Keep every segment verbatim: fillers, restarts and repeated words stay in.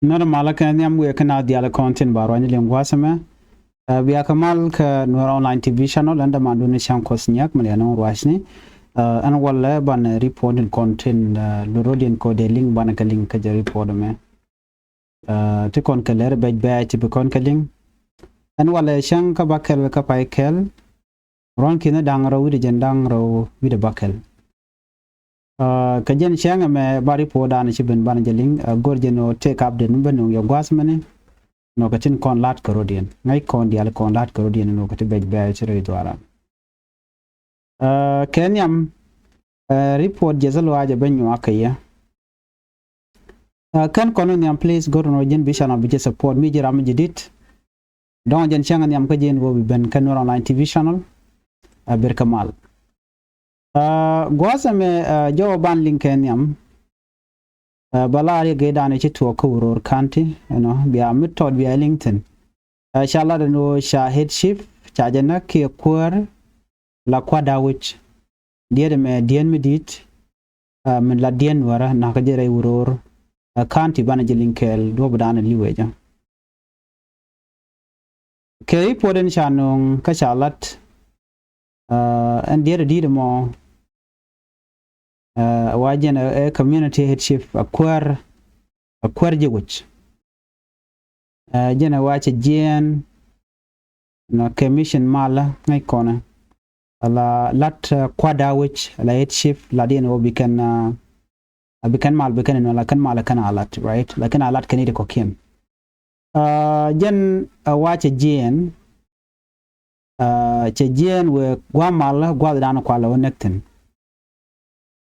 Nɛr malä kɛ nhiam wiɛ kɛ na dial kɔn tin ba ruany liŋ gua̱a̱th ɛmɛ. Ɛ, bia kɛ mal kɛ Nuɛr Online T V channel, ɛn dämandun ni Cäŋ Kuɔth Nyak mi liɛn ɔ ruacni. Ɛ, ɛn walɛ banɛ report in kɔn tin, ɛ, lurodiɛn kɔ dee liŋ banɛ kɛ liŋ kɛ jɛ report ɛmɛ. Ɛ, ti kɔn kɛ lɛr bɛc bɛc ti bi kɔn kɛ liŋ. Ɛn walɛ cäŋ kä bäkɛl kä pay kɛl. Ruɔ̱n ki̱n da̱ŋ rɛw wi̱cdɛ jiɛn da̱ŋ rɛw wi̱cdɛ bäkɛl. Ɛ, kɛ jɛn cäŋ ɛmɛ ba report dan ci ben banɛ jɛ liŋ, ɛ, go̱r jɛn ɔ take update ni ben nuŋ yɛ gua̱a̱th mɛni. Nɔ kɛ tin kɔn la̱t kɛ rɔ̱diɛn. Ŋäc kɔn diaal kɔn la̱t kɛ rɔ̱diɛn nɔ kɛ ti bɛc bɛc ti rɛy dhuaran. Ɛ, kɛ nhiam, ɛ, report jɛ thil wa̱a̱ jɛ ben nyuak kɛ yɛ. Ɛ, kɛn kɔn nhiam, please, go̱r nɔ ji̱n bi channel bi jɛ support mi ji̱ ram mi ji̱ dit. Dɔ̱ŋ jɛn cäŋ nhiam kä ji̱n wä bi ben kä Nuɛr Online T V channel. Ɛ, ber kɛ mal. Ɛ, gua̱a̱th ɛmɛ, ɛ, jɔwä ban liŋ kɛ nhiam. Ɛ, bä la̱r yɛ gee danɛ ci tuɔɔk kä Uror County, you know, bia mi tɔt bia liŋ thi̱n. Ɛ, ca lat ɛn ɣöö ca head chief ca jɛ näk kiɛ kuäär la kua̱r da̱wec. Diet ɛmɛ diɛn mi di̱i̱t, ɛ, min la diɛn Nuärä nakä jɛ rɛy Uror, ɛ, County banɛ jɛ liŋ kɛɛl duɔ̱p danɛ li̱w ɛ jɛ. Kɛ report in ca nööŋ kä ca lat, ɛ, ɛn diet ɛ di̱i̱t ɛmɔ, ɛ, wa jɛn ɛ, ɛ community head chief a kuäär, a kuäär ji̱ wec. Ɛ, jɛn ɛ wa cɛ jiɛɛn nɔ kɛ mission malä ŋäc kɔnɛ. Ala lat, ɛ, kua̱r da̱wec, ala head chief, lat yɛn ɛ wä bi kɛn, ɛ, a bi kɛn mal bi kɛn inɔ, la kɛn mal kɛn a lat, right? La kɛn a lat kɛn i̱ ti kɔ̱kiɛn. Ɛ, jɛn ɛ wa cɛ jiɛɛn, ɛ, cɛ jiɛɛn wëë gua̱a̱ mal gua̱a̱th dan kualɛ wä näk thi̱n.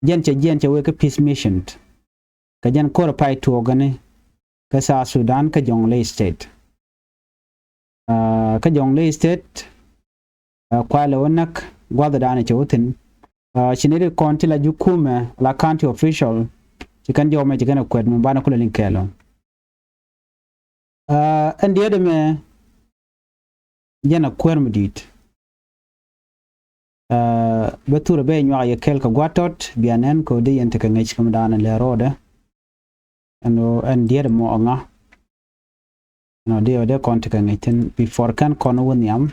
Jɛn cɛ jiɛɛn cɛ wëë kä peace mission. Kɛ jɛn ko̱r pay tuɔɔkɛni kä South Sudan kä Jonglei State. Ɛ, kä Jonglei State, ɛ, kualɛ wä näk gua̱a̱th dan cɛ wä thi̱n. Ɛ, ci nɛy ti kɔn ti la jukumɛ la county official ci kɛn jɔmɛ ci kɛn ɛ kuɛt mi banɛ kulɛ liŋ kɛɛl ɔ. Ɛ, ɛn diet ɛmɛ jɛn a kuäär mi di̱i̱t. Ɛ, bä thurɛ bɛ nyuak yɛ kɛl kɛ gua̱a̱th tɔt bia nɛn kɛ wä dee yɛn tekɛ ŋäc kɛ mi daanɛ lɛ rɔɔdɛ. Ɛn ɣöö ɛn diet ɛmɔ ɛ ŋa. Ɛn ɣöö dee ɣöö dee kɔn tekɛ ŋäc thi̱n before kɛn kɔn wä nhiam.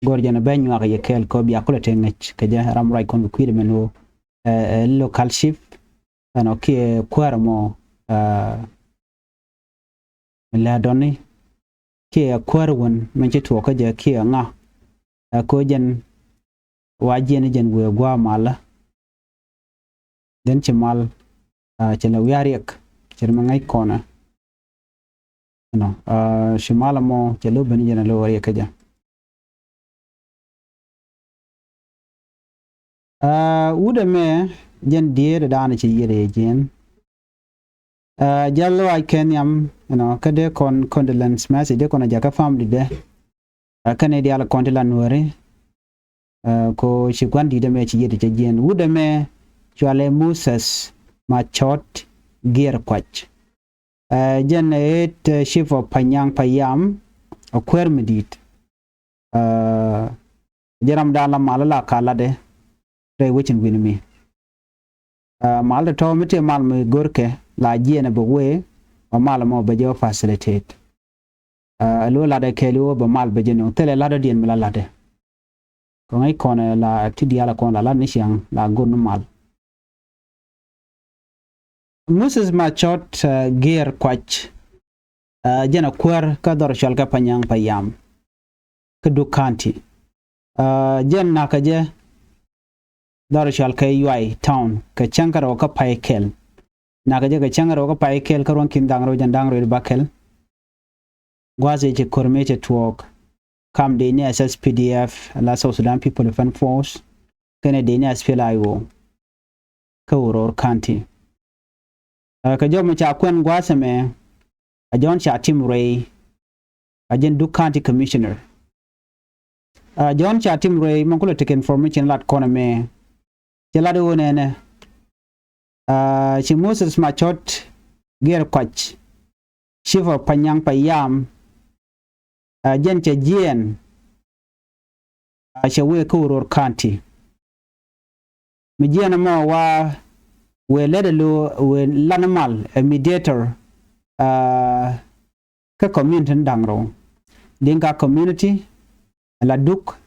Go̱r jɛn ɛ bɛ nyuak yɛ kɛl kɛ wä bia kulɛ tekɛ ŋäc kɛ jɛ ram ruac kɔn kɛ kui̱dɛ mɛn ɣöö ɛ, ɛ local chief. Ɛn ɣöö kiɛ kuäär ɛmɔ, ɛ, mi lɛ dɔni kiɛ kuäär wän min ci tuɔɔk kä jɛ kiɛ ŋa. Ɛ, ko jɛn wa jiɛn jɛn wëë gua̱a̱ malä. Jɛn ci mal, ɛ, cɛ lɛ wiaa riɛk cɛ ri mi ŋäc kɔnɛ. Ɛnɔ, ɛ, ci mal ɛmɔ cɛ lo̱ ben jɛn ɛ lo̱ riɛk kä jɛ. Ɛ, wut ɛmɛ jɛn diet ɛ daanɛ ci yiɛt ɛ jiɛn. Ɛ, jal lɔaac kɛ nhiam, you know, kä dee kɔn condolence message dee kɔn a jakä family dee. Ɛ, kɛn i̱ diaal kɔn ti la Nuääri. Ɛ, ko ci gua̱n di̱t ɛmɛ ci yiɛt cɛ jiɛn. Wut ɛmɛ cualɛ Moses Macɔt Giɛɛr Kuac. Ɛ, jɛn ɛ ɣet, ɛ, chief of Panyang Payam, ɛ kuäär mi di̱i̱t. Ɛ, jɛ ram da̱a̱n la mal la ka latdɛ rɛy wecin wi̱n mi. Ɛ, mal tɔ̱tɔ̱ mi tëë mal mi görkɛ la jiɛɛn ɛ bɛ wee, ɛ mal mɔ bɛ jɛ wä facilitate. Ɛ, lo latdɛ kɛɛli wä bɛ mal bɛ jɛ no̱o̱ŋ thilɛ latdɛ diɛn mi la latdɛ. Kɛ ŋäc kɔn ɛ la ti diaal ɛ kɔn la lat ni ciaŋ la go̱r ni mal. Moses Macɔt, ɛ, Giɛɛr Kuac, ɛ, jɛn ɛ kuäär kä dhɔr cɔal kɛ Panyang Payam kä Duk County. Ɛ, jɛn nakä jɛ dhɔr cɔal kɛ Yuay Town kɛ cäŋ kärɔw kä pay kɛl. Nakä jɛ kɛ cäŋ kärɔw kä pay kɛl kä ruɔ̱n ki̱n dhaŋ rɛw jɛn da̱ŋ rɛw bäkɛl. Gua̱a̱th ëë ci ko̱r mëë cɛ tuɔɔk kam dee ni S S P D F la South Sudan People Defense Force kɛnɛ dee ni S P L A I O kä Uror County. Ɛ, kɛ jɔmɛ ca kuɛn gua̱a̱th ɛmɛ a John Catim Ruey, a jɛn Duk County Commissioner. Ɛ, John Catim Ruey mɛ kulɛ tekɛ information lat kɔn ɛmɛ. Cɛ lat i̱ ɣöö nɛnɛ, ɛ, ci Moses Macɔt Giɛɛr Kuac, chief of Panyang Payam, ɛ, jɛn cɛ jiɛɛn, ɛ, cɛ wëë kä Uror County. Mi jiɛɛn ɛmɔ wa wëë lɛt ɛ lo̱ wëë lan mal ɛ mediator kä community ni da̱ŋ rɛw. Dinka community la Duk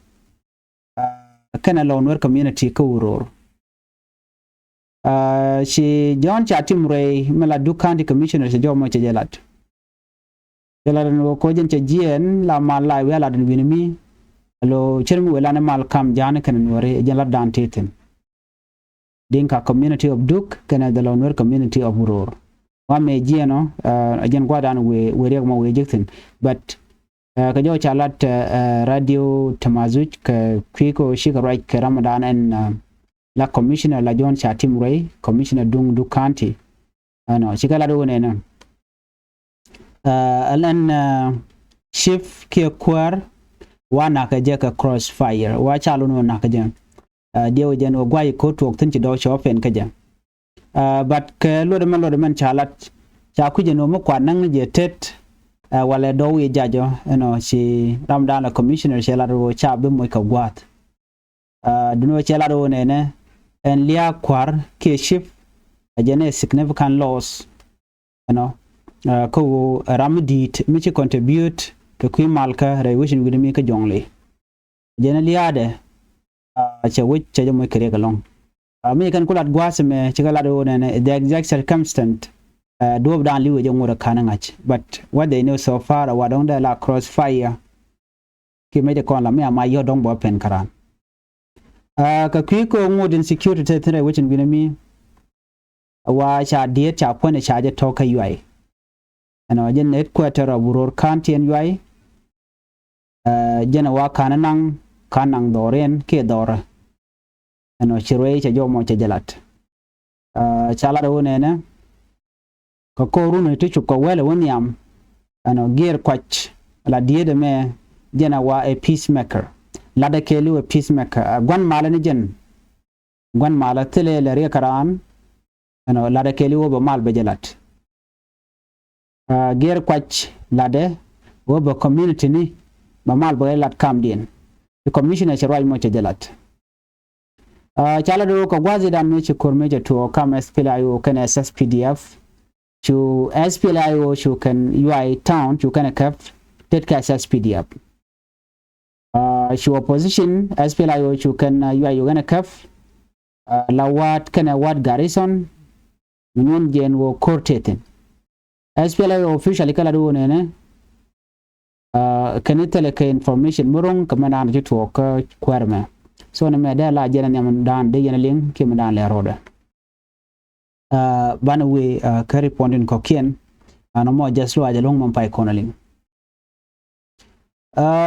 kɛnɛ Lou Nuer community kä Uror. Ci John Catim Ruei mi la Duk County Commissioner cɛ jɔw mɔ cɛ jɛ lat. Cɛ lat ni wä kɔ jɛn cɛ jiɛn la mal la wi̱i̱ a lat ni wi̱ni mi. Lo cir mi wëë lan mal kam ja̱a̱n kɛnɛ Nuɔri jɛn lat dan ti thi̱n. Dinka community of Duk kɛnɛ the Lou Nuer community of Uror. Wa mɛ jiɛn ɔ jɛn gua̱dan wëë wëë riɛk mɔ wëë jek thi̱n. But kɛ jɔw ca lat radio Tamazuj kɛ kui̱ kɛ ɔ cikɛ ruac kɛ Ramadan ɛn la commissioner la John Catim Ruei, commissioner duŋ Duk County. Ɛnɔ cikɛ lat wä nɛnɛ. Ɛlɛn chief kiɛ kuäär wa nakä jɛ kɛ crossfire wa ca lun wä nakä jɛ. Diɛw jɛn wä guay ko tuɔk thi̱n ci dɔw cɔ pɛn kä jɛ. But kɛ luɔt mɛn luɔt mɛn ca lat ca kui̱ jɛ ni wä mi kuat naŋ ni jɛ tet. Walɛ dɔw wi̱i̱ jajɔ ɛnɔ ci Ramadan la commissioner cɛ lat wä ca bi moc kɛ gua̱a̱th. Duni wä cɛ lat wä nɛnɛ ɛn liaak kua̱r kiɛ chief. Ɛ jɛn ɛ significant loss. Ɛnɔ kä wä ram mi di̱i̱t mi ci contribute kɛ kui̱ malkä rɛy wecin wi̱ni mi kä Jɔŋli. Jɛn liaadɛ cɛ wec cɛ jɛ moc kɛ riɛk ɛlɔ̱ŋ. Mi kɛn ku lat gua̱a̱th mɛ cikɛ lat wä nɛnɛ the exact circumstance. Duɔ̱ɔ̱p dan li̱w ɛ jɛ ŋot ɛ ka̱n ɛ ŋa̱c but what they know so far ɛ wa dɔ̱ŋ dee la crossfire. Ki mec ɛ kɔn la mi ama yɔ̱t dɔ̱ŋ bɔ pɛn käran. Kɛ kui̱ kɛ ŋot insecurity te thi̱n rɛy wecin wi̱ni mi. Wa ca diet ca kuɛn ca jɛ tɔk kä Yuay. Ɛnɔ jɛn headquarter of Uror County ɛn Yuay. Jɛn wa ka̱n naŋ ka̱n naŋ dhɔriɛn kiɛ dhɔrä. Ɛnɔ ci ruɛy cɛ jɔw mɔ cɛ jɛ lat. Ca lat wä nɛnɛ. Kɛ kɔr run ti cuk kɛ wɛl wä nhiam. Ɛnɔ giɛɛr kuac la diet ɛmɛ jɛn a wa ɛ peacemaker. Lat ɛ kɛɛliw ɛ peacemaker ɛ gua̱n malä ni jɛn. Gua̱n malä thilɛ lɛ riɛk kɛ raan. Ɛnɔ lat ɛ kɛɛliw wä bɛ mal bɛ jɛ lat. Giɛɛr kuac latdɛ wä bɛ community ni bɛ mal bɛ lat kamdiɛn. Ci commissioner cɛ ruac mɔ cɛ jɛ lat. Ca lat wä kɛ gua̱thidan mi ci ko̱r mi cɛ tuɔɔk kam S P L A I O kɛnɛ S S P D F. Cu S P L A I O cu kɛn Yuay town cu kɛnɛ käp tet kɛ S S P D F. Cu opposition S P L A I O cu kɛn Yuay Uganda käp. La wa̱a̱t kɛnɛ wa̱a̱t garrison. Mi nyuɔn jɛn wä ko̱r tethin. S P L A I O official ikä lat wä nɛnɛ. Kɛn i̱ thilɛ kɛ information mi ro̱ŋ kɛ mɛ naan ci tuɔɔk kä kuäär mɛ. So ni mɛ dee la jɛn nhiam daan dee yɛn liŋ kiɛ mi daan lɛ rɔɔdɛ. Banɛ wee kä report in kɔ̱kiɛn. An mɔ just luac ɛlɔ̱ŋ mɛ pay kɔn liŋ.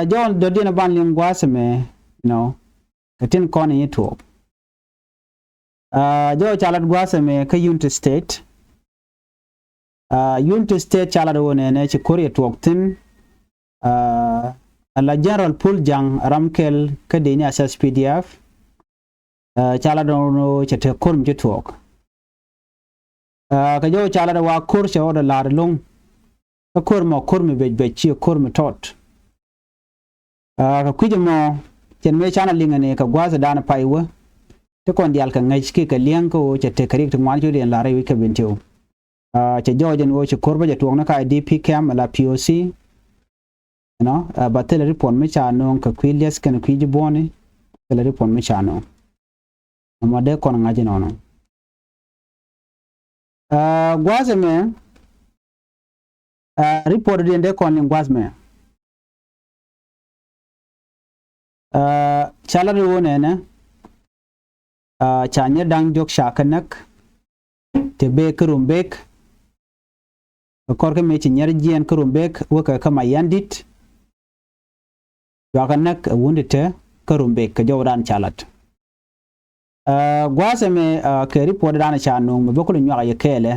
Jɔw dɔ̱diɛn ban liŋ gua̱a̱th mɛ nɔ kɛ tin kɔn in tuɔɔk. Jɔw ca lat gua̱a̱th mɛ kä Unity State. Unity State ca lat wä nɛnɛ ci ko̱r yɛ tuɔɔk thi̱n. Ala General Pul Jaŋ ram kɛl kä dee ni S S P D F. Ca lat wä cɛ te ko̱r mi ci tuɔɔk. Kɛ jɔw ca lat wa ko̱r cɛ wä dɔ la̱r lo̱ŋ. Kä ko̱r mɔ ko̱r mi bec bec ci ko̱r mi tɔt. Kɛ kui̱c ɛmɔ cɛn mëë canɛ liŋɛ ni kɛ gua̱a̱th dan pay wä. Ti kɔn diaal kɛ ŋäc ki kɛ liɛŋ kä ɣöö cɛ tek kɛ rik ti ŋuan ci diɛn la̱r i̱ wi̱c kɛ bin tiw. Cɛ jɔɔc ɛn ɣöö ci ko̱r bä cɛ tuɔɔk ni ka I D P camp ala P O C. Ɛnɔ ba thilɛ report mi ca nööŋ kɛ kui̱ lieth kɛnɛ kui̱ ji̱ buɔ̱ni. Thilɛ report mi ca nööŋ. Ɛmɔ dee kɔn ŋa̱c inɔnɔ. Gua̱a̱th ɛmɛ report diɛn dee kɔn liŋ gua̱a̱th mɛ. Ca lat wä nɛnɛ. Ca nyɛ da̱ŋ diɔ̱k ca kɛ näk. Te bek kä Rumbek. Kɛ kɔr kä mëë ci nyɛr jiɛɛn kä Rumbek wä kɛ kä Mayandit. Cua kɛ näk ɛ wun ti te kä Rumbek kɛ jɔw dan ca lat. Gua̱a̱th ɛmɛ kɛ report dan ca nuŋ mɛ bä kul nyuak yɛ kɛɛlɛ.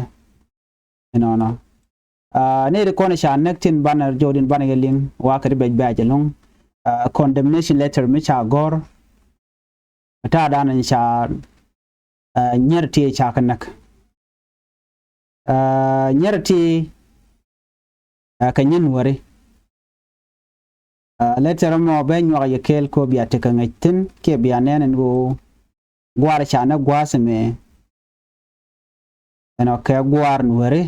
Inɔnɔ. Ni ri kɔn ca näk tin banɛ jɔw din banɛ yɛ liŋ wa kɛ ti bɛc bɛc ɛlɔ̱ŋ. Condemnation letter mi ca gɔr. Ta̱a̱ dan ca nyɛr ti ca kɛ näk. Nyɛr ti kɛ nyɛn wäri. Letter mɔ bɛ nyuak yɛ kɛɛl ko bia tekɛ ŋäc thi̱n kiɛ bia nɛn ɛn ɣöö gua̱a̱r ca näk gua̱a̱th ɛmɛ. Ɛnɔ kɛ gua̱a̱r nuääri.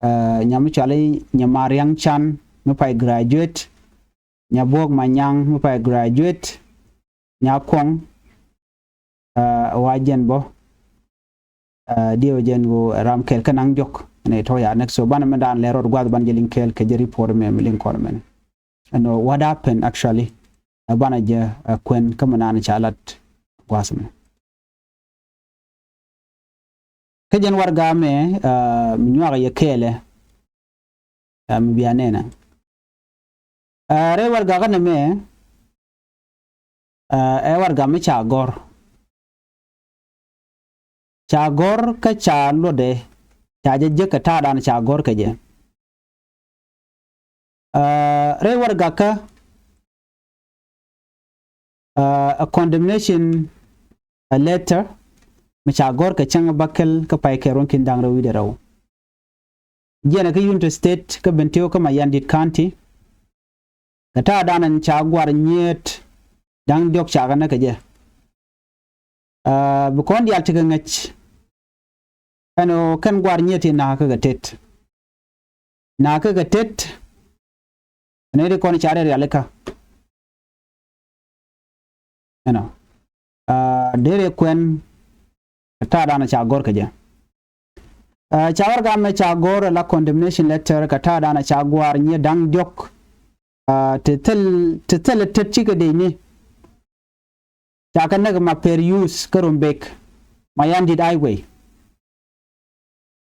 Ɛ, nya mi cɔali Nyamariaŋ Can mi pay graduate. Nya Buɔk Manyaŋ mi pay graduate. Nya Kuɔŋ, ɛ, wa jɛn bɔ. Ɛ, diɛ wä jɛn ɣöö ɛ ram kɛl kä naŋ diɔk ni tɔ̱ ya näk. So banɛ mɛ daan lɛ rɔɔd gua̱th banɛ jɛ liŋ kɛɛl kɛ jɛ report mɛ mi liŋ kɔn mɛn. Ɛn ɣöö what happened actually, ɛ banɛ jɛ, ɛ, kuɛn kä mi naan ca lat gua̱th mɛ. Kä jɛn warɛga mɛ, ɛ, mi nyuak yɛ kɛɛlɛ, ɛ, mi bia nɛnɛ. Ɛ, rɛy warɛga kä nɛmɛ, ɛ, ɛ warɛga mi ca gɔ̱r. Ca gɔ̱r kä ca luɔtdɛ, ca jɛ jek kɛ ta̱a̱dan ca gɔ̱r kɛ jɛ. Ɛ, rɛy warɛga kä, ɛ, a condemnation, a letter mi ca gɔ̱r kɛ cäŋ bäkɛl kä pay kɛ ruɔ̱n ki̱n da̱ŋ rɛw wi̱cdɛ rɛw. Jiɛnɛ kä Unity State kä Bentiu kä Mayandit County. Kɛ ta̱a̱dan ɛn ca gua̱r nyieet da̱ŋ diɔ̱k ca kɛ näk kɛ jɛ. Ɛ, bi kɔn diaal tekɛ ŋäc. Ɛn ɣöö kɛn gua̱r nyieet ti na̱a̱kä kɛ tet. Na̱a̱kä kɛ tet. Nɛy ti kɔn ca rɛy rialikä. Ɛnɔ. Ɛ, dee rɛy kuɛn kɛ ta̱a̱dan ca gɔ̱r kɛ jɛ. Ɛ, ca warɛga mɛ ca gɔ̱r ɛ la condemnation letter kɛ ta̱a̱dan ca gua̱r nyieet da̱ŋ diɔ̱k. Ɛ, ti thil, ti thil tet cikɛ dee ni. Ca kɛ näk Mapɛr Youth kä Rumbek, Mayandit Highway.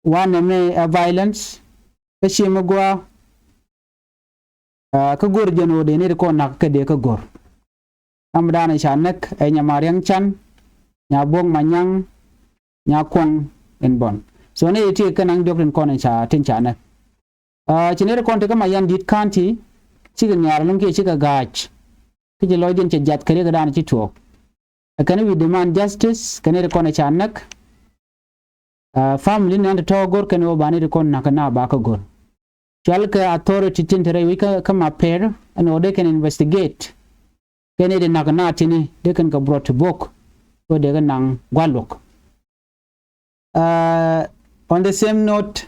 Wanɛ mi ɛ violence kä ci mi gua, ɛ, kä go̱r jɛn ɣöö dee ni ti kɔn na̱k kä dee kä go̱r. Ram dan ca näk ɛ Nyamariaŋ Can, Nya Buɔk Manyaŋ, Nya Kuɔŋ in Bɔn. So ni ti kɛ naŋ diɔ̱k tin kɔn ca, tin ca näk. Ɛ, ci nɛy ti kɔn ti kä Mayandit County cikɛ nhiaar ɛlɔ̱ŋ kiɛ cikɛ ga̱a̱c. Kä ci lɔcdiɛn cɛ jiath kɛ riɛk dan ci tuɔɔk. Ɛ kɛn we demand justice kɛ nɛy ti kɔn ca näk. Ɛ, family ni ɛn ti tɔ̱ go̱r kɛn ɣöö ba nɛy ti kɔn na̱k kɛ na ba kä go̱r. Cual kɛ authority tin te rɛy wi̱c kä, kä Mapɛr ɛn ɣöö dee kɛn investigate. Kɛn nɛy ti na̱k kɛ na tini dee kɛn kɛ brought to book. Ɣöö dee kɛ naŋ gua̱l luɔ̱k. Ɛ, on the same note,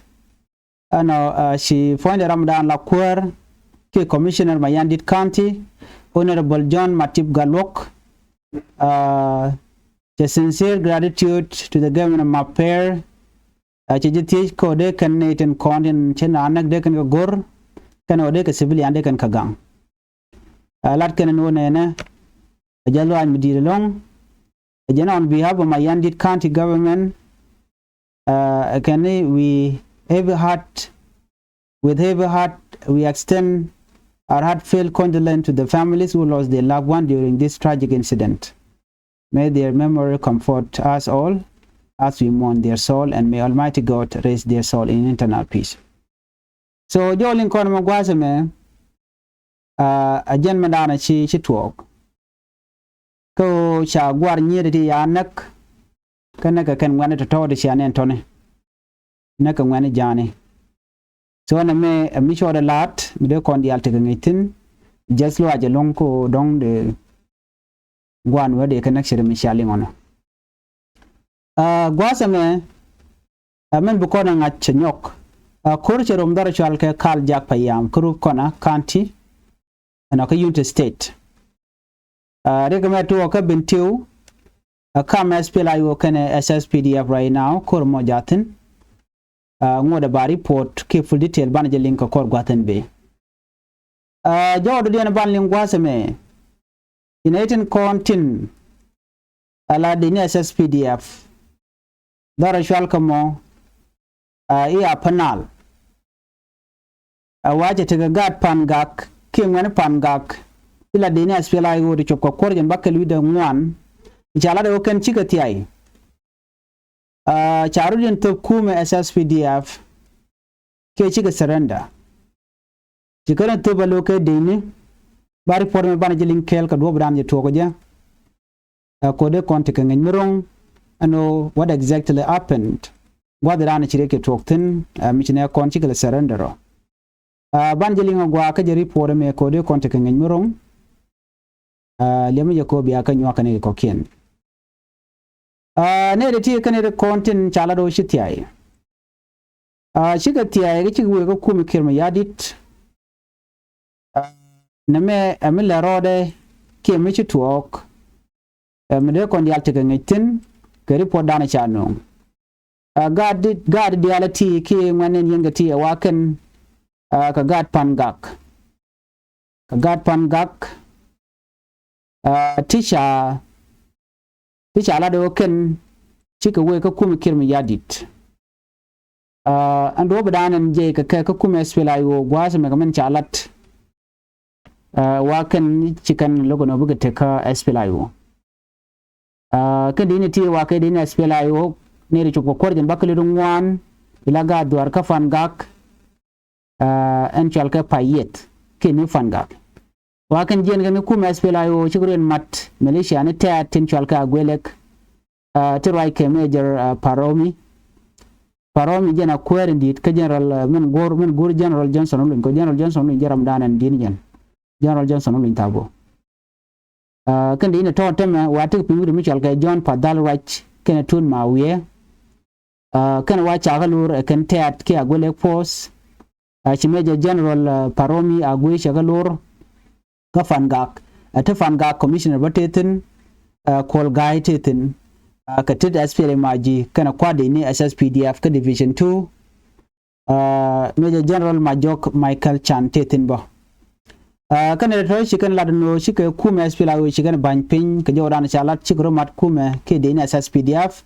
ɛnɔ, ɛ, ci puɔ̱nydɛ ram dan la kuäär kiɛ Commissioner Mayandit County, Honorable John Matip Gatluak. Ɛ, cɛ sincere gratitude to the government of Mapɛr. Ɛ, cɛ ji̱ thiec kɛ ɣöö dee kɛn nɛy tin kɔn tin ci na näk dee kɛn kɛ go̱r, kɛn ɣöö dee kɛ civilian dee kɛn kɛ gaŋ. Ɛ, lat kɛn ni wä nɛnɛ, ɛ jɛ luaac mi di̱i̱t ɛlɔ̱ŋ. Ɛ jɛn on behalf of Mayandit County Government, ɛ kɛn ni we heavy heart, with heavy heart, we extend our heartfelt condolence to the families who lost their loved one during this tragic incident. May their memory comfort us all as we mourn their soul, and may Almighty God rest their soul in eternal peace. So, jɔɔl in kɔn mɛ gua̱a̱th ɛmɛ, ɛ, ɛ jɛn mɛ da̱a̱n ci, ci tuɔɔk. Kä ɣöö ca gua̱r nyiet ti ya näk, kä näk kɛ kɛn ŋuɛ̈ni tɔ̱tɔ̱ ti cia nɛn tɔ̱ni. Näk kɛ ŋuɛ̈ni ja̱a̱ni. So, ɛn ɛmɛ, ɛ mi cɔɔdɛ la̱a̱t, mi dee kɔn diaal tekɛ ŋi̱i̱c thi̱n, just luaac ɛlɔ̱ŋ kä ɣöö dɔ̱ŋ dee gua̱a̱n wee dee kɛ näk ce̱t mi cia liŋ ɔnɔ. Ɛ, gua̱a̱th ɛmɛ, ɛ, min bi kɔn ɛ ŋa̱c cɛ nyɔk. Ɛ, ko̱r cɛ rom dhɔr cual kɛ Kal Jak Payam, kä Rubkona County, ɛnɔ kä Unity State. Ɛ, riɛk mɛ tuɔɔk kä Bentiu, ɛ, kam S P L A I O kɛnɛ S S P D F right now, ko̱r mɔ jathin. Ɛ, ŋuɔ̱t ɛ ba report kiɛ full detail banɛ jɛ liŋ kɛ kɔr gua̱thin bi. Ɛ, jɔwdä diɛn ban liŋ gua̱a̱th ɛmɛ. Inɛ itin kɔn tin, ala dini S S P D F. Dhɔrɛ cual kä mɔ, ɛ, i̱ a Panal. Ɛ, wacɛ tekɛ gaat Pangak, kiɛ ŋuɛni Pangak. Ila dini S P L A I O ti cop kɛ kuɔr jɛn bakɛl wi̱cdɛ ŋuan. I̱ ca lat ɛ wä kɛn cikɛ thiay. Ɛ, ca rut in thöp kumɛ S S P D F. Kiɛ cikɛ surrender. Ci kɛn in thöp a lo̱k kɛ dini. Ba report mɛ banɛ jɛ liŋ kɛɛl kɛ duɔ̱p dan jɛ tuɔɔk jɛ. Ɛ, kode kɔn tekɛ ŋäc mi ro̱ŋ. Ɛn ɣöö what exactly happened. Gua̱th dan ci riɛk kɛ tuɔɔk thi̱n, ɛ, mi ci nɛ kɔn cikɛ lɛ surrender ɔ. Ɛ, banɛ jɛ liŋ a gua̱a̱ kä jɛ report mɛ kode kɔn tekɛ ŋäc mi ro̱ŋ. Ɛ, liɛmɛ jɛ kɔ bia kä nyuak kɛn kɛ kɔ̱kiɛn. Ɛ, nɛy ti ti kɛn ti kɔn tin ca lat ɣöö ci thiay. Aa, cikɛ thia̱a̱c kä cikɛ wëë kä kumɛ Kiir Mayardit. Aa, nɛmɛ ɛ mi lɛ rɔɔdɛ kiɛ mi ci tuɔɔk. Ɛ mi dee kɔn diaal tekɛ ŋi̱c thi̱n kɛ report danɛ ca nööŋ. Aa, gaat di, gaat diaal ɛ ti kiɛ ŋuɛ̈tni ɛn yienkɛ ti ɛ wa kɛn, aa, kɛ gaat Pangak. Kɛ gaat Pangak, aa, ti ca, ti ca lat ɣöö kɛn cikɛ wëë kä kumɛ Kiir Mayardit. Aa, ɛn duɔ̱ɔ̱p ɛ danɛ ɛn jiɛc kɛ kɛ kä kumɛ SPLA-IO gua̱a̱th ɛmɛ kɛ min ca lat. Aa, wa kɛn ci kɛn lo̱k ɛn ɣöö bikɛ tek kä SPLA-IO. Aa, kɛn dee ni ti wa kɛ dee ni SPLA-IO ni ri cop kɛ kuɔr jɛn bäkɛl i̱ ri ŋuan ila gaat dhuaar kä Pangak. Aa, ɛn cɔal kɛ Payeth kiɛ ni Pangak. Wa kɛn jiɛn kɛn kumɛ SPLA-IO cikɛ rɔ in mat militia ni tɛ̈t tin cɔal kɛ Agwelek. Aa, ti ruac kɛ Major, aa, Paromi. Paromi jɛn a kuäär in di̱i̱t kä General, aa, min guur, min guur General Johnson Olony, kɛ General Johnson Olony jɛ ram danɛ in di̱i̱t ni jɛn. General Johnson Olony Thabbo. Aa, kɛn dee ni tɔ̱ tɛmɛ wa ti kɛ piny wi̱cdɛ mi cɔal kɛ John Padhal Ruac kɛnɛ Tut Mawiɛ. Aa, kɛn wa ca kä lor ɛ kɛn tɛ̈t kiɛ Agwelek Force. Aa, ci Major General, aa, Paromi Agwe cɛ kä lor kä Pangak. Aa, ti Pangak commissioner bä tëë thi̱n, aa, Kuol Gai tëë thi̱n, aa, kɛ tit SPLA-IG kɛnɛ kua̱r dee ni SSPDF kä Division two. Aa, Major General Majok Michael Chan tëë thi̱n bä. Aa, kɛn rɛ tɔ̱ ci kɛn lat ni ɣöö cikɛ kumɛ SPLA-IO ci kɛn ba̱ny piny kɛ jɔwdan ca lat cikɛ rɔ mat kumɛ kiɛ dee ni SSPDF,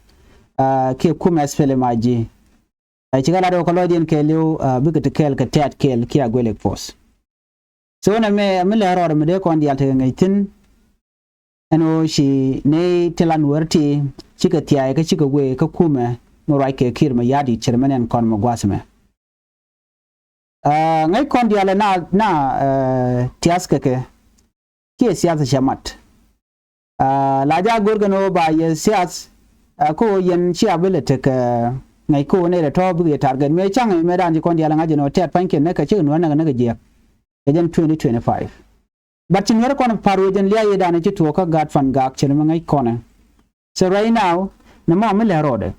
aa, kiɛ kumɛ SPLA-IG. Aa, ci kɛn lat ɣöö kɛ lɔcdiɛn kɛɛliw, aa, bikɛ ti kɛɛl kɛ tɛ̈t kɛɛl kiɛ Agwelek Force. So nɛmɛ mi lɛ rɔɔdɛ mi dee kɔn diaal tekɛ ŋi̱c thi̱n. Ɛn ɣöö ci nɛy tin la Nuäär ti cikɛ thia̱a̱c kä cikɛ wëë kä kumɛ mi ruac kɛ Kiir Mayardit cɛ rɛ mɛn ɛn kɔn mɛ gua̱a̱th mɛ. Aa, ŋäc kɔn diaal ɛ na, na, aa, tiath kɛ kɛ kiɛ siath cɛ mat. Aa, la ja go̱r kɛn ɣöö ba yɛ siath, aa, kä ɣöö yɛn cia bi lɛ tek, aa, ŋäc kä ɣöö nɛy rɛ tɔ̱ bikɛ yɛ target mëë ca̱ŋ mëë dan ci kɔn diaal ɛ ŋa̱c jɛn ɣöö tɛ̈t pa̱ny kɛn näk kɛ cikɛ Nuäär näk näk jiɛk. Kɛ jɛn twenty twenty-five. But ci Nuäär kɔn pa̱r wec ɛn lia̱a̱ yɛ danɛ ci tuɔɔk kä gaat Pangak cɛ ni mi ŋäc kɔnɛ. So right now nɛ mɔ mi lɛ rɔɔdɛ.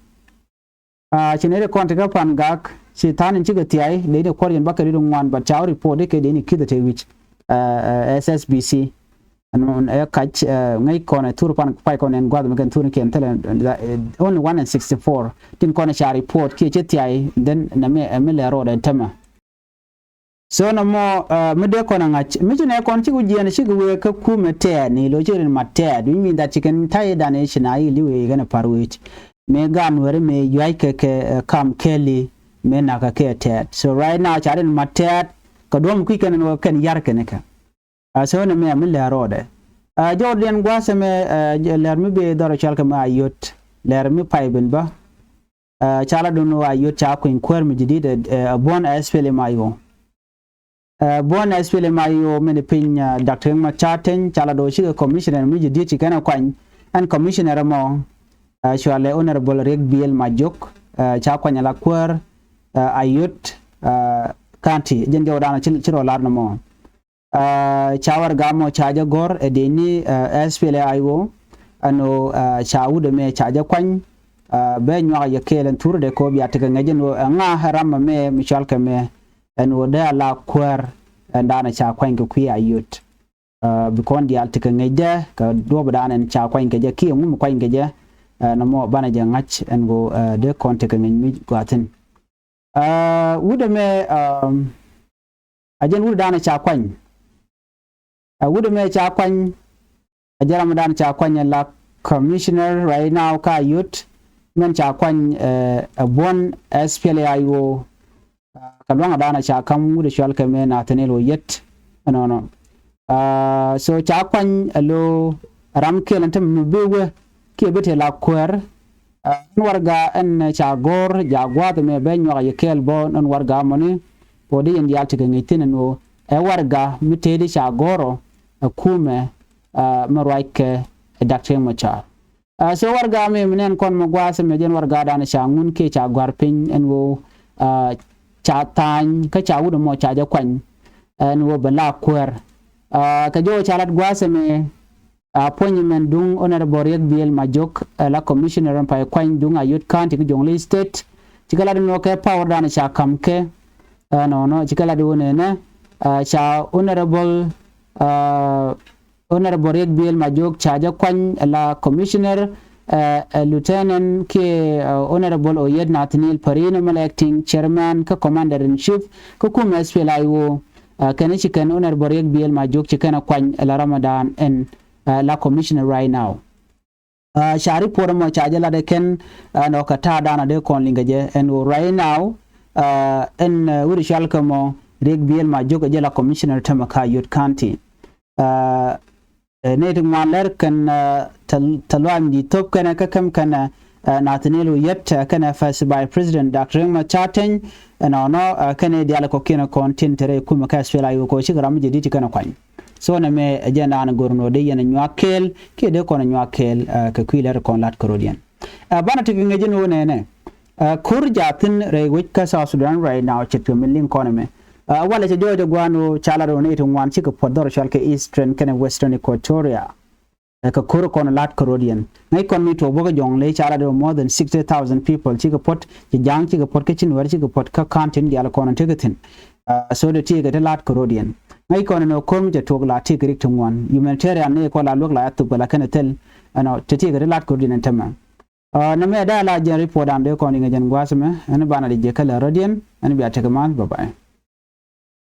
Aa, ci nɛy ti kɔn ti kä Pangak ci tha̱a̱n in cikɛ thia̱a̱c dee ni kuɔr yɛn bäkɛl i̱ ri ŋuan, but ca wä report i̱ kɛ dee ni ki̱th ɛ te wi̱c, aa, aa, SSBC. Ɛn ɛ kac, aa, ŋäc kɔn ɛ thur pan pay kɔn ɛn gua̱th mi kɛn thur ni kɛn thilɛ, aa, only one and sixty-four tin kɔn ca report kiɛ ci thia̱a̱c, then nɛ mi, ɛ mi lɛ rɔɔdɛ tämɛ. So nɔmɔ, aa, mi dee kɔn a ŋa̱c mi ci nɛ kɔn ci ku jiɛn ci ku wee kä kumɛ tɛɛt ni lo ci rin mat tɛɛt, which mean that ci kɛn ta̱y dan i̱ ci na i̱ li̱w i̱ kɛn a pa̱r wec. Mëë gaat Nuäri mëë yua̱c kɛ kɛ, aa, kam kɛɛli mëë nakä kɛ tɛɛt. So right now ca rin mat tɛɛt kɛ duɔ̱m kui̱ kɛn ɛn wä kɛn yar kɛn kɛ. Aa, so nɛ mɛ mi lɛr rɔɔdɛ. Aa, jɔwdiɛn gua̱a̱th ɛmɛ, aa, lɛr mi bëë dhɔr cɔal kɛ mɛ Ayot. Lɛr mi pay ben bä. Aa, ca la dun wä Ayot ca kuny kuäär mi jidit, aa, aa, buɔ̱n SPLM-IO. Aa, buɔ̱n SPLM-IO mɛni piny, aa, Doctor Riek Machar Teny ca la do̱ cikɛ commissioner mi jidit ci kɛn ɛ kuany. Ɛn commissioner ɛmɔ, aa, cɔalɛ Honorable Riek Biel Majok, aa, ca kuany ala kuäär, aa, Ayot, aa, County. Jɛn jɔwdan ci, ci rɔ lar ni mɔ. Aa, ca warɛga mɔ ca jɛ gɔ̱r ɛ dee ni, aa, SPLA-IO ɛn ɣöö, aa, ca wut ɛmɛ ca jɛ kuany, aa, bɛ nyuak yɛ kɛɛl ɛn thurɛ dee kɛ ɣöö bia tekɛ ŋäc ɛn ɣöö ɛŋa ram ɛmɛ mi cɔal kɛ mɛ ɛn ɣöö dee a la kuäär ɛn danɛ ca kuany kɛ kui̱ Ayot. Aa, bi kɔn diaal tekɛ ŋäcdɛ kɛ duɔ̱ɔ̱p danɛ ɛn ca kuany kɛ jɛ kiɛ ŋu mi kuany kɛ jɛ, aa, nɔmɔ banɛ jɛ ŋa̱c ɛn ɣöö, aa, dee kɔn tekɛ ŋäc mi gɔaa thi̱n. Aa, wut ɛmɛ, aa, a jɛn wut danɛ ca kuany. Aa, wut ɛmɛ ca kuany, a jɛn ram danɛ ca kuany ɛ la commissioner right now kä Ayot. Mɛn ca kuany, aa, ɛ buɔ̱n SPLA-IO, aa, kɛ luaŋ danɛ ca ka̱m wut ɛ cɔal kɛ mɛ Nathaniel Oyet. Ɛnɔnɔ. Aa, so ca kuany ɛ lo ram kɛl ɛn te mi bi wee kiɛ bi te la kuäär. Aa, ɛn warɛga ɛn ca gɔ̱r ja gua̱a̱th ɛmɛ bɛ nyuak yɛ kɛɛl bä ɛn warɛga mɔni. Kɛ ɣöö dee yɛn diaal tekɛ ŋäc thi̱n ɛn ɣöö ɛ warɛga mi tëëdi ca gɔ̱r ɔ ɛ kumɛ, aa, mi ruac kɛ ɛ Doctor Riek Machar. Aa, so warɛga mi mi nɛn kɔn mɛ gua̱a̱th ɛmɛ jɛn warɛga danɛ ca ŋun kiɛ ca gua̱r piny ɛn ɣöö, aa, ca tha̱a̱ny kä ca wut ɛmɔ ca jɛ kuany ɛn ɣöö bɛ la kuäär. Aa, kɛ jɔw ca lat gua̱a̱th ɛmɛ, aa, appointment duŋ Honorable Riek Biel Majok, aa, la commissioner ɛn pay kuany duŋ Ayot County kä Jonglei State. Cikɛ lat inɔ kɛ power dan ca kam kɛ, ɛnɔnɔ cikɛ lat inɔ nɛ, ca Honorable, Honorable Riek Biel Majok ca jɛ kuany la commissioner, Lieutenant kiɛ Honorable Oyet Nathaniel Parino mɛ la acting chairman kä commander in chief kä kumɛ S P L A I O. Kɛn ci kɛn Honorable Riek Biel Majok ci kɛn a kuany la Ramadan ɛn la commissioner right now. Ca report mɔ ca jɛ lat ɛ kɛn, ɛn ɔ kɛ ta̱a̱ danɔ dee kɔn liŋkɛ jɛ ɛn ɣöö right now, ɛn wi̱r cɔal kɛ mɔ Riek Biel Majok ɛ jɛ la commissioner tämɛ kä Ayod County. Nɛy ti ŋuan lɛr kɛn, tɛ luaany di thop kɛnɛ kä käm kɛnɛ Nathaniel Oyet kɛnɛ First Vice President Doctor Riek Machar Teny, ɛnɔnɔ kɛnɛ diaal kɔkiɛn kɔn tin te rɛy kumɛ kä S P L A I O kɛ ɣöö cikɛ ram mi jɛ di̱t ti kɛnɛ kuany. So nɛmɛ ɛ jɛn daanɔ go̱r ni ɣöö dee yɛn ɛ nyuak kɛɛl kiɛ dee kɔn ɛ nyuak kɛɛl kɛ kui̱ lɛr kɔn lat kärɔ̱diɛn. Banɛ tekɛ ŋäc ni ɣöö nɛnɛ ko̱r jaathin rɛy wec kä South Sudan right now ce̱tkɛ min liŋ kɔn ɛmɛ. Walɛ cɛ jɔɔc ɛ gua̱a̱n ɣöö ca lat ɣöö nɛy ti ŋuan cikɛ puɔ̱t dhɔr cɔal kɛ Eastern kɛnɛ Western Equatoria. Kɛ ko̱r kɔn lat kärɔ̱diɛn ŋäc kɔn mi tuɔɔk bä kä Jɔŋley ca lat ɣöö more than sixty thousand people cikɛ puɔ̱t, ci Ja̱a̱ŋ cikɛ puɔ̱t kä ci Nuɛr cikɛ puɔ̱t kä county ni diaal kɔn tekɛ thi̱n. So dee tiekɛ ti lat kärɔ̱diɛn ŋäc kɔn ɛn ɣöö ko̱r mi cɛ tuɔɔk la tiekɛ rik ti ŋuan humanitarian ni kɔn la luäk la ɛ thop kɛ la kɛn ɛ thil. Ɛnɔ te tiekɛ ti lat kärɔ̱diɛn ɛn tämɛ. Nɛmɛ da̱a̱ la jɛn report an dee kɔn iŋɛ jɛn gua̱a̱th ɛmɛ ɛn banɛ di jɛ kä lɛ rɔ̱diɛn ɛn bia tekɛ ma̱a̱th bye bye.